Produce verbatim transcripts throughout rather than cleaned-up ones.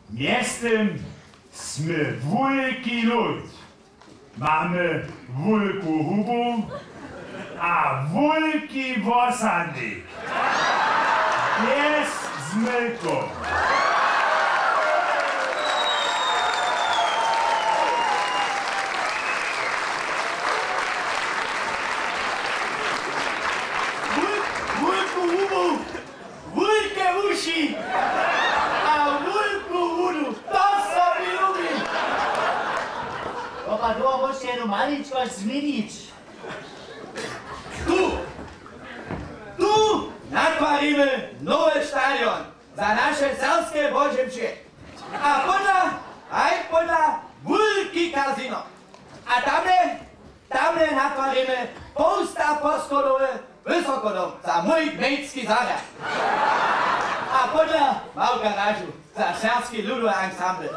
Mjeztym smy wulki lód. Mamy wulku hubu a wulki wosadnik. Bjez zmylkow. Wulku hubu, wulke wuši a wulku hudu. To so mi lubi. Dopa dołho móžeš jednu malinčkosć změnić. Tu, tu natwarimy nowy stadion za naše serbske Božemče. A podla, haj podla, wulki kazino. A tamle, tamle natwarimy połsta poscholowy wysokodom za mój gmejnski zarjad. A podla, mału garažu za serbski ludowy ansambl.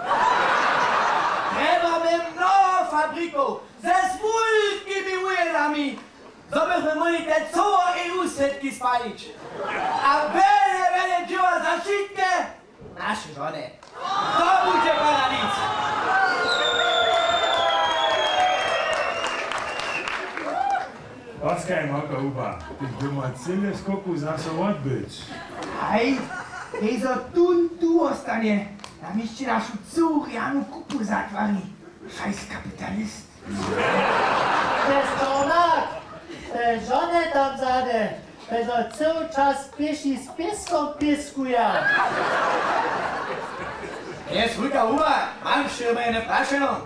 Trjebamy mnoho fabrikow ze swulkimi wujedami, zo bychmy móhli te coło E U srědki spalić. A wjele, wjele dźěła za wšitke naše žony. To budźe paradiz. Poskaj, małka huba, ty by móhł cyle skoku zaso wotbyć. Haj, hej, zo tón tu wostanje, nam hišće našu cyłu rjanu kupu zatwari. Šajs kapitalist. Te stomak, te žony tam zady, te zo cyły čas pěši z pěskom pěskuja. Jest wulka huba, mam wšědomajene prašeno.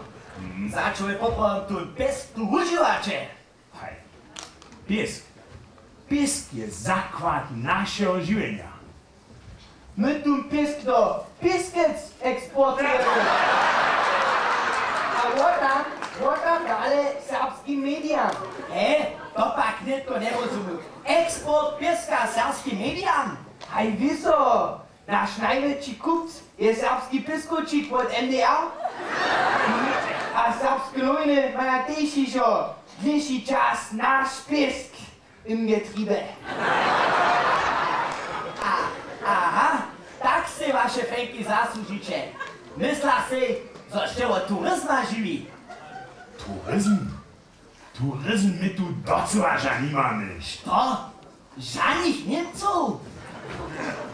Za čo je poprawom tón pěsk tu wužiwaće? Haj. Pěsk. Pěsk je zakład našeho žiwjenja. My tón pěsk do Pěskec eksportujemy. A wottam, wottam dale serbskim medijam. E, to pak nětko njerozumju. Eksport pěska serbskim medijam? Haj wězo, naš najwjetši kupc je serbski pěskowčik wot M D R. A serbske nowiny maja tež hižo dlěši čas naš pěsk w Getriebe. A, aha, tak sej waše fenki zasłužiće. Myslach sej, zo sće wot turizma žiwi. Turizm? Turizm my tu docyła žo nimamy. Što? Žanych Němcow?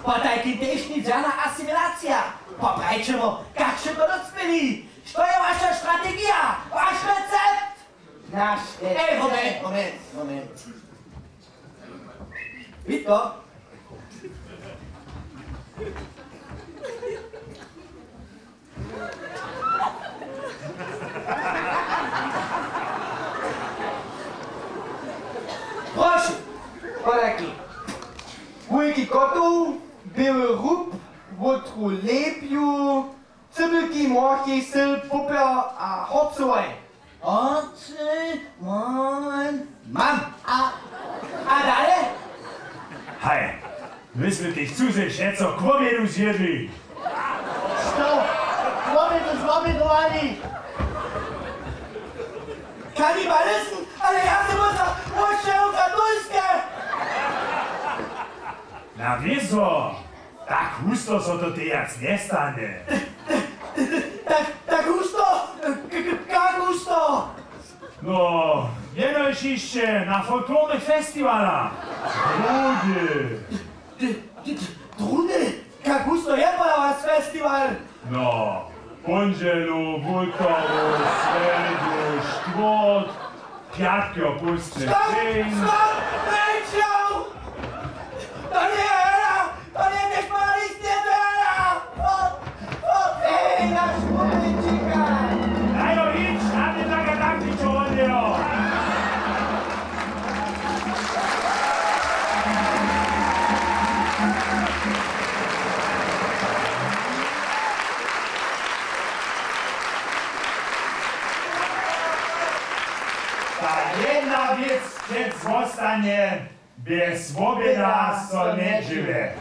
Potajkim tež nic žana asimilacija. Poprajće mu, kak sće to docpěli? Što je waša strategija? Waš recept? Naš recept. Ej, moment, moment, moment. Witko? Prošu. Potajki. Wulki kotow, běły rub, wótru lebju, cybulki, mórki, syl, popjer a horcołoj. Horcołoj, mam. Mam. A, a dale? Haj, my smy tež cuze wšeco k wobjedu zjědli. Što? K wobjedu zobědowali? Kanibalizm? Ale ja sym wosebje katolske! Na wězo! Tak husto so to tejac njestanje. Tak, tak husto? K-, k-, kak husto? No, jenož hišće na folklornych festiwalach. Druhdy. D-, d-, d-, druhdy? Kak husto je pola was festiwal? No, póndźelu, wulkowu, srjedu, štwórtk, pjatk jo póstny dźeń. Stop! Stop! Rejčał! To njeje hra! To njeje tež paralistnje, to je hra! Stop! Stop! Ej, naš chłopjećika! Daj jo, jědź, na mje tak a tak ničo wodneho! Ta jedna wěc přec wostanje, bjez woběda so njedźěle.